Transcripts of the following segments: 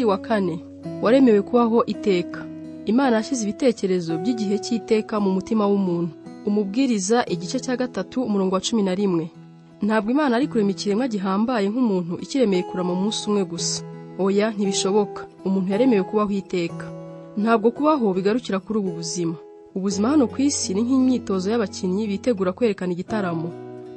Wa kane waremewe kubaho iteka. Imana yashyize ibitekerezo by'igihe cy'iteka mu mutima w'umuntu. Umubwiriza igice cya 3 umurongo wa 11. Ntabwo Imana ari kurema ikiremwa gihambaye nk'umuntu ikiremeye kurama umunsi umwe gusa. Oya, ntibishoboka. Umuntu yaremewe kubaho iteka. Ntabwo kubaho bigarukira kuri ubu buzima. Ubuzima hano ku isi ni nk'imyitozo y'abakinnyi bitegura kwerekana igitaramo.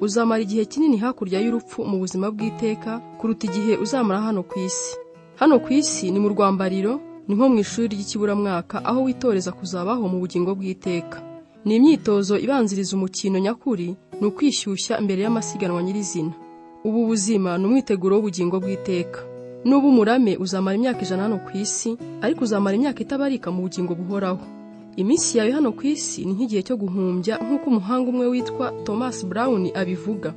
Uzamara igihe kinini hakurya y'urupfu mu buzima bw'iteka kuruta igihe uzamara hano ku isi. Hano ku isi ni mu rwambariro, ni nko mu ishuri ry'ikiburamwaka aho witoreza kuzabaho mu bugingo bw'iteka. Ni imyitozo ibanziriza umukino nyakuri, ni ukwishyushya mbere y'amasiganwa nyirizina. Ubu buzima ni umwiteguro w'ubugingo bw'iteka. Nuba umurame uzamara imyaka 100 hano ku isi, ariko uzamara imyaka itabarika mu bugingo buhoraho. Iminsi yawe hano ku isi ni nk'igihe cyo guhumbya, nk'uko umuhanga umwe witwa Thomas Brown abivuga,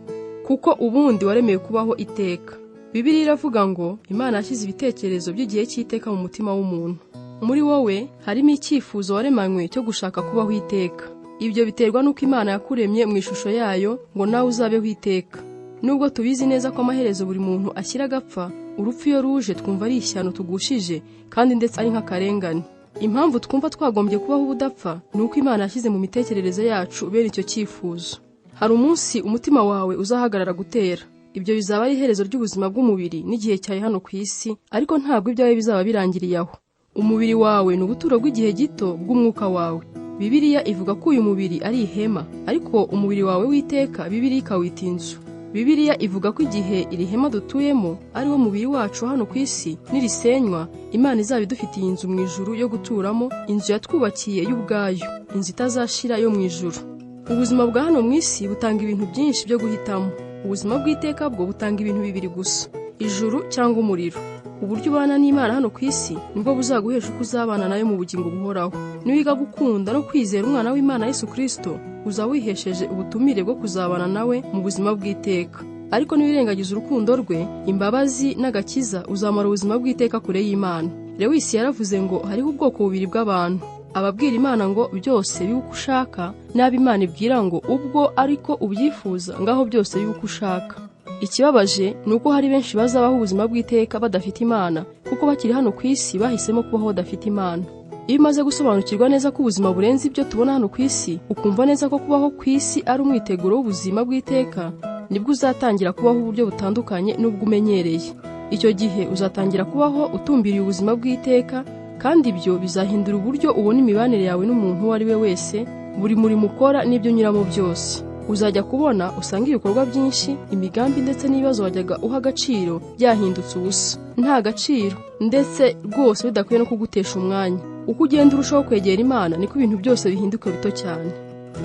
kuko ubundi waremewe kubaho iteka. Bibiliya iravuga ngo Imana yashyize ibitekerezo by'igihe cy'iteka mu mutima w'umuntu. Muri wowe harimo icyifuzo waremanywe cyo gushaka kubaho iteka. Ibyo biterwa n'uko Imana yakuremye mu ishusho yayo ngo nawe uzabeho iteka. Nubwo tubizi neza ko amaherezo buri muntu ashyira agapfa, urupfu iyo ruje twumva ari ishyano tugushije kandi ndetse ari nk'akarengane. Impamvu twumva twagombye kubaho ubudapfa ni uko Imana yashyize mu mitekerereze yacu bene icyo cyifuzo. Hari umunsi umutima wawe uzahagarara gutera. Ibyo bizaba ari iherezo ry'ubuzima bw'umubiri n'igihe cyawe hano ku isi, ariko ntabwo ibyawe bizaba birangiriye aho. Umubiri wawe ni ubuturo bw'igihe gito bw'umwuka wawe. Bibiliya ivuga ko uyu mubiri ari ihema, ariko umubiri wawe w'iteka Bibiliya ikawita inzu. Bibiliya ivuga ko igihe iri hema dutuyemo ari wo mubiri wacu hano ku isi nirisenywa, Imana izaba idufitiye inzu mu ijuru yo guturamo, inzu yatwubakiye y'ubwayo, inzu itazashira yo mu ijuru. Ubuzima bwa hano mu isi butanga ibintu byinshi byo guhitamo. Ubuzima bw'iteka bwo butanga ibintu bibiri gusa, ijuru cyangwa umuriro. Uburyo ubana n'Imana hano ku isi nibwo buzaguhesha uko uzabana nayo mu bugingo buhoraho. Niwiga gukunda no kwizera umwana w'Imana Yesu Kristo, uzaba wihesheje ubutumire bwo kuzabana nawe mu buzima bw'iteka. Ariko niwirengagiza urukundo rwe, imbabazi n'agakiza, uzamara ubuzima bw'iteka kure y'Imana. Lewis yaravuze ngo hariho ubwoko bubiri bw'abantu: ababwira Imana ngo byose bibe uko ushaka, n'abo Imana ibwira ngo ubwo ariko ubyifuza ngaho byose bibe uko ushaka. Ikibabaje ni uko hari benshi bazabaho ubuzima bw'iteka badafite Imana, kuko bakiri hano ku isi bahisemo kubaho badafite Imana. Iyo umaze gusobanukirwa neza ko ubuzima burenze ibyo tubona hano ku isi, ukumva neza ko kubaho ku isi ari umwiteguro w'ubuzima bw'iteka, nibwo uzatangira kubaho uburyo butandukanye n'ubwo umenyereye. Icyo gihe uzatangira kubaho utumbiriye ubuzima bw'iteka, kandi ibyo bizahindura uburyo ubona imibanire yawe n'umuntu uwo ari we wese, buri murimo ukora n'ibyo unyuramo byose. Uzajya kubona usanga ibikorwa byinshi, imigambi ndetse n'ibibazo wajyaga uha agaciro byahindutse ubusa, nta gaciro, ndetse rwose bidakwiye no kugutesha umwanya. Uko ugenda urushaho kwegera Imana niko ibintu byose bihinduka bito cyane.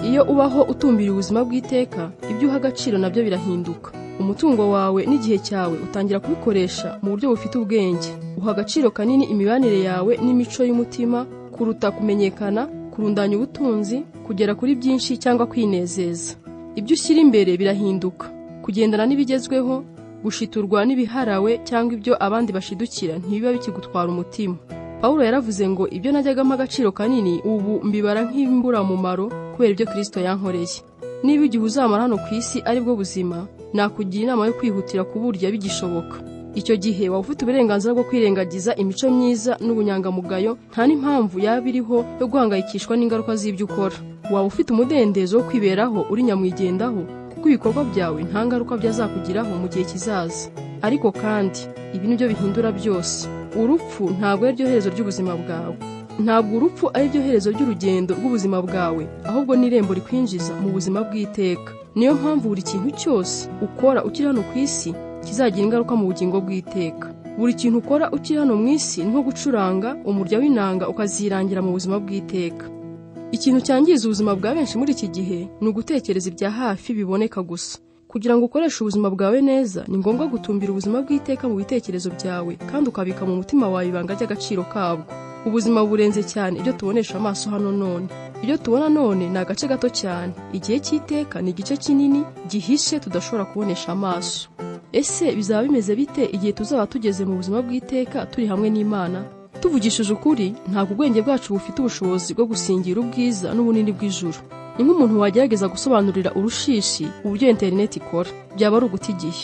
Iyo ubaho utumbiriye ubuzima bw'iteka, ibyo uha agaciro nabyo birahinduka. Umutungo wawe n'igihe cyawe utangira kubikoresha mu buryo bufite ubwenge. Uha agaciro kanini imibanire yawe n'imico y'umutima kuruta kumenyekana, kurundanya ubutunzi, kugera kuri byinshi cyangwa kwinezeza. Ibyo ushyira imbere birahinduka. Kugendana n'ibigezweho, gushiturwa n'ibiharawe cyangwa ibyo abandi bashidukira ntibiba bikigutwara umutima. Pawulo yaravuze ngo ibyo najyaga mpa agaciro kanini ubu mbibara nk'imburamumaro kubera ibyo Kristo yankoreye. Niba igihe uzamara hano ku isi ari bwo buzima, nakugira inama yo kwihutira kuburya bigishoboka. Icyo gihe waba ufite uburenganzira bwo kwirengagiza imico myiza n'ubunyangamugayo, nta n'impamvu yaba iriho yo guhangayikishwa n'ingaruka z'ibyo ukora. Waba ufite umudendezo wo kwiberaho uri nyamwigendaho, kuko ibikorwa byawe nta ngaruka byazakugiraho mu gihe kizaza. Ariko kandi ibi nibyo bihindura byose. Urupfu ntabwo ari ryo herezo ry'ubuzima bwawe. Ntabwo urupfu ari ryo herezo ry'urugendo rw'ubuzima bwawe, ahubwo ni irembo rikwinjiza mu buzima bw'iteka. Niyo mpamvu buri kintu cyose ukora ukiri hano ku isi kizagira ingaruka mu bugingo bw'iteka. Buri kintu ukora ukiri hano mu isi ni nko gucuranga umurya w'inanga ukazirangira mu buzima bw'iteka. Ikintu cyangiza ubuzima bwa benshi muri iki gihe ni ugutekereza ibya hafi biboneka gusa. Kugira ngo ukoreshe ubuzima bwawe neza, ni ngombwa gutumbira ubuzima bw'iteka mu bitekerezo byawe kandi ukabika mu mutima wawe ibanga ry'agaciro kabwo. Ubuzima burenze cyane ibyo tubonesha amaso hano none. Ibyo tubona none ni agace gato cyane. Igihe cy'iteka ni igice kinini gihishe tudashobora kubonesha amaso. Ese bizaba bimeze bite igihe tuzaba tugeze mu buzima bw'iteka turi hamwe n'Imana? Tuvugishije ukuri, ntabwo ubwenge bwacu bufite ubushobozi bwo gusingira ubwiza n'ubunini bw'ijuru. Ni nk'umuntu wagerageza gusobanurira urushishi uburyo interineti ikora, byaba ari uguta igihe.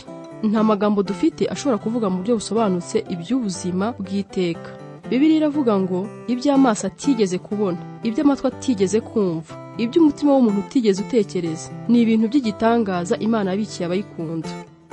Nta magambo dufite ashobora kuvuga mu buryo busobanutse iby'ubuzima bw'iteka. Bibiliya iravuga ngo iby'amaso atigeze kubona, iby'amatwi atigeze kumva, iby'umutima w'umuntu utigeze utekereza, ni ibintu by'igitangaza Imana yabikiye abayikunda.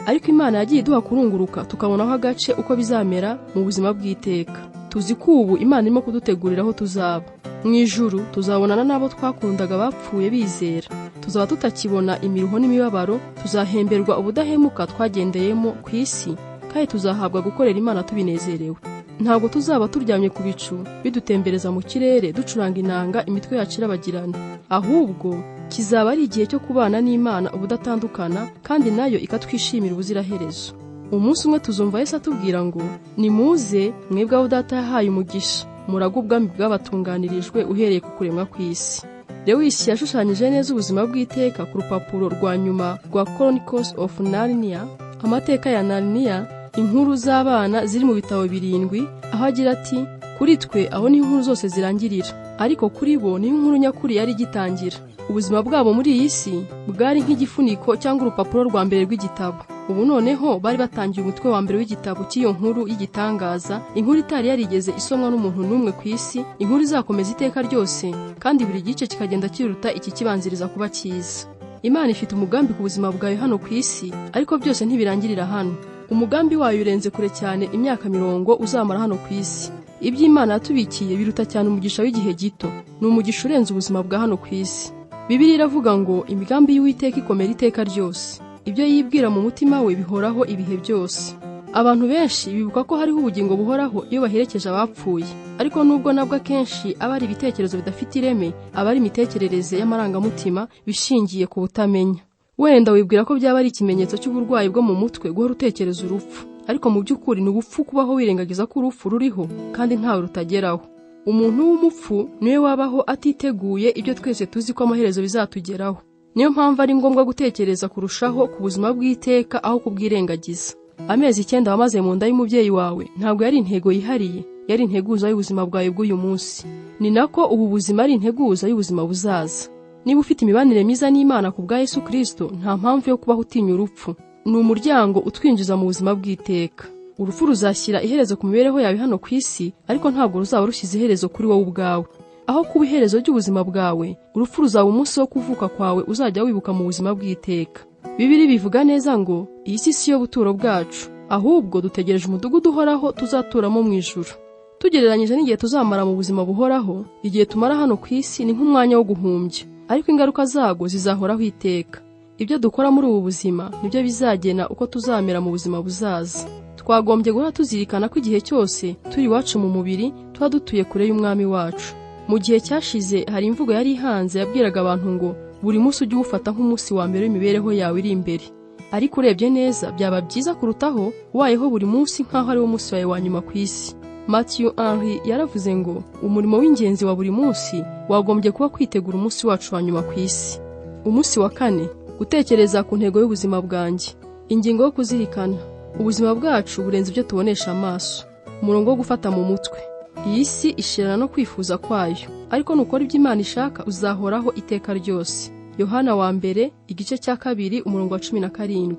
Ariko Imana yagiye iduha kurunguruka tukabonaho agace uko bizamera mu buzima bw'iteka. Tuzi ko ubu Imana irimo kudutegurira aho tuzaba. Mu ijuru tuzabonana n'abo twakundaga bapfuye bizera. Tuzaba tutakibona imiruho n'imibabaro, tuzahemberwa ubudahemuka twagendeyemo ku isi, kandi tuzahabwa gukorera Imana tubinezerewe. Ntabwo tuzaba turyamye ku bicu bidutembereza mu kirere ducuranga inanga imitwe yacu irabagirana. Ahubwo kizaba ari igihe cyo kubana n'Imana ubudatandukana, kandi nayo ikatwishimira ubuziraherezo. Umunsi umwe tuzumva Yesu atubwira ngo nimuze mwebwe abo Data yahaye umugisha, murage ubwami bwabatunganirijwe uhereye ku kuremwa kw'isi. Lewis yashushanyije neza ubuzima bw'iteka ku rupapuro rwa nyuma rwa Chronicles of Narnia, amateka ya Narnia, inkuru z'abana ziri mu bitabo 7, aho agira ati kuri twe aho ni inkuru zose zirangirira, ariko kuri bo ni inkuru nyakuri yari igitangira. Ubuzima bwabo muri iyi si bwari nk'igifuniko cyangwa urupapuro rwa mbere rw'igitabo. Ubu noneho bari batangiye umutwe wa mbere w'igitabo cy'iyo nkuru y'igitangaza, inkuru itari yarigeze isomwa n'umuntu n'umwe ku isi, inkuru izakomeza iteka ryose, kandi buri gice kikagenda kiruta iki kibanziriza kuba cyiza. Imana ifite umugambi ku buzima bwawe hano ku isi, ariko byose ntibirangirira hano. Umugambi wayo urenze kure cyane imyaka 40 uzamara hano ku isi. Ibyo Imana yatubikiye biruta cyane umugisha w'igihe gito. Ni umugisha urenze ubuzima bwa hano ku isi. Bibiliya iravuga ngo imigambi y'Uwiteka ikomera iteka ryose. Ibyo yibwira mu mutima we bihoraho ibihe byose. Abantu benshi bibuka ko hariho ubugingo buhoraho iyo baherekeje abapfuye, ariko nubwo nabwo akenshi aba ari ibitekerezo bidafite ireme, aba ari imitekerereze y'amarangamutima bishingiye ku butamenya. Wenda wibwira ko byaba ari ikimenyetso cy'uburwayi bwo mu mutwe guhora utekereza urupfu, ariko mu by'ukuri ni ubupfu kubaho wirengagiza ko urupfu ruriho kandi ntawe rutageraho. Umuntu w'umupfu niwe wabaho atiteguye ibyo twese tuzi ko amaherezo bizatugeraho. Niyo mpamvu ari ngombwa gutekereza kurushaho ku buzima bw'iteka aho kubwirengagiza. Amezi 9 wamaze mu nda y'umubyeyi wawe ntabwo yari intego yihariye, yari integuza y'ubuzima bwawe bw'uyu munsi. Ni nako ubu buzima ari integuza y'ubuzima buzaza. Niba ufite imibanire myiza n'Imana ku bwa Yesu Kristo, nta mpamvu yo kubaho utinya urupfu. Ni umuryango utwinjiza mu buzima bw'iteka. Urupfu ruzashyira iherezo ku mibereho yawe hano ku isi, ariko ntabwo ruzaba rushyize iherezo kuri wowe ubwawe. Aho kuba iherezo ry'ubuzima bwawe, urupfu ruzaba umunsi wo kuvuka kwawe uzajya wibuka mu buzima bw'iteka. Bibiliya bivuga neza ngo iyi si si yo buturo bwacu, ahubwo dutegereje umudugudu uhoraho tuzaturamo mu ijuru. Tugereranyije n'igihe tuzamara mu buzima buhoraho, igihe tumara hano ku isi ni nk'umwanya wo guhumbya, ariko ingaruka zabwo zizahoraho iteka. Ibyo dukora muri ubu buzima nibyo bizagena uko tuzamera mu buzima buzaza. Twagombye guhora tuzirikana ko igihe cyose turi iwacu mu mubiri tuba dutuye kure y'Umwami wacu. Mu gihe cyashize hari imvugo yari ihanze yabwiraga abantu ngo buri munsi ujye uwufata nk'umunsi wa mbere w'imibereho yawe iri imbere. Ariko urebye neza byaba byiza kurutaho ubayeho buri munsi nk'aho ari wo munsi wawe wa nyuma ku isi. Matthew Henry yaravuze ngo umurimo w'ingenzi wa buri munsi wagombye kuba kwitegura umunsi wacu wa nyuma ku isi. Umunsi wa 4, gutekereza ku ntego y'ubuzima bwanjye. Ingingo yo kuzirikana. Ubuzima bwacu burenze ibyo tubonesha amaso. Umurongo wo gufata mu mutwe. Iyi si ishirana no kwifuza kwayo, ariko nukora ibyo Imana ishaka uzahoraho iteka ryose. Yohana wa 2 igice cya 2 umurongo wa 17.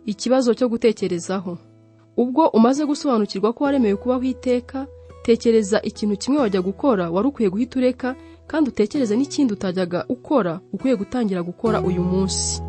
Ikibazo cyo gutekerezaho. Ubwo umaze gusobanukirwa ko waremewe kubaho iteka, tekereza ikintu kimwe wajya gukora wari ukwiye guhita ureka, kandi utekereze n'ikindi utajyaga ukora ukwiye gutangira gukora uyu munsi.